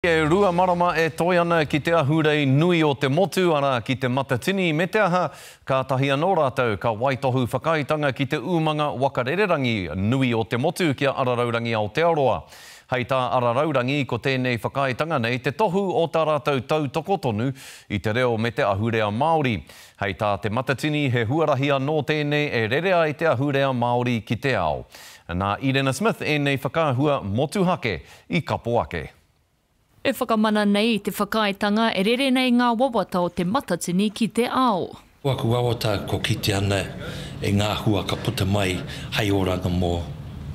E rua marama e toe ana ki te ahurei nui o te motu, arā, ki Te Matatini, me te aha, kātahi anō rātou ka waitohu whakaaetanga ki te umanga waka rererangi nui o te motu ki a Araraurangi Aotearoa. Hei tā Araraurangi, ko tēnei whakaaetanga nei te tohu o tā rātou tautoko tonu i te reo me te ahurea Māori. Hei tā Te Matatini, he huarahi anō tēnei e rere ai te ahurea Māori ki te ao. Nā Irena Smith ēnei whakaahua motuhake i kapo ake. E whakamana nei i te whakaaetanga e rere nei ngā wawata o Te Matatini ki te ao. Ko aku wawata ko kite ana e ngā hua ka puta mai hei oranga mō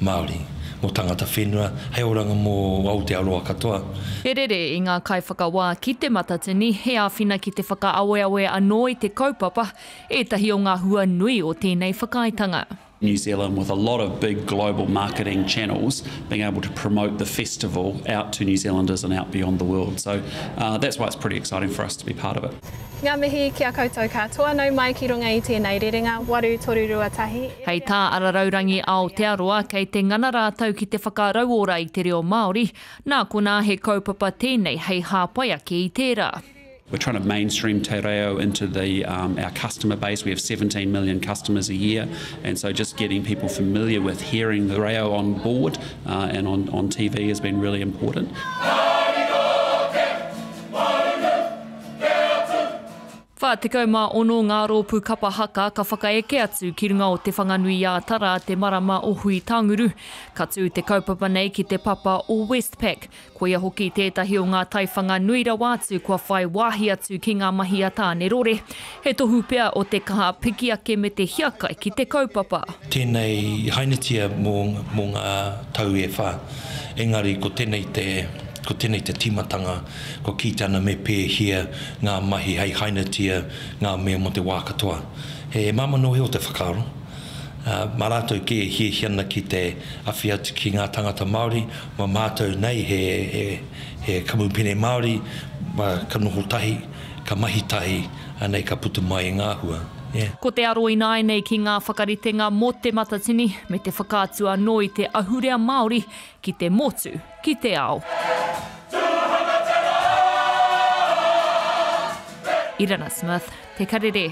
Māori, mō tangata whenua, hei oranga mō Aotearoa katoa. He rere i ngā kaiwhakawā ki Te Matatini, he āwhina ki te whakaaweawe anō i te kaupapa, ētahi o ngā hua nui o tēnei whakaaetanga. New Zealand with a lot of big global marketing channels being able to promote the festival out to New Zealanders and out beyond the world. So uh, that's why it's pretty exciting for us to be part of it. Ngā mihi ki a koutou katoa, nau mai ki runga i tēnei rerenga, 8, 3, 2, 1. Hei tā Araraurangi Aotearoa, kei te ngana rātou ki te whakarauora i te reo Māori, nā konā he kaupapa tēnei hei hāpai ake i tērā. We're trying to mainstream te reo into the um, our customer base. We have 17 million customers a year, and so just getting people familiar with hearing the reo on board uh, and on, on TV has been really important. 46 ngā rōpū kapa haka ka whakaeke atu ki runga o Te Whanganui-ā-Tara te marama o Hui-tānguru. Ka tū te kaupapa nei ki te papa o Westpac. Koia hoki tētahi o ngā taiwhanga nui rawa atu kua whai wāhi atu ki ngā mahi a Tānerore. He tohu pea o te kaha piki ake me te hiakai ki te kaupapa. Tēnei hainatia mō mō ngā tau e wha. Engari ko tēnei te ko tēnei te tīmatanga, kua kīte ana me pēhea ngā mahi hei hainatia ngā mea mō te wā katoa. He māmā noa iho te whakaaro. Ā, mā rātou kē e hiahia ana ki te awhi atu ki ngā tāngata Māori, mā mātou nei he, he, he kamupene Māori, mā, ka noho tahi, ka mahi tahi, anei ka puta mai i ngā hua. Yeah. Ko te aro ināianei ki ngā whakaritenga mō Te Matatini me te whakaatu anō i te ahurea Māori ki te motu, ki te ao. Irana Smith, Te Karere.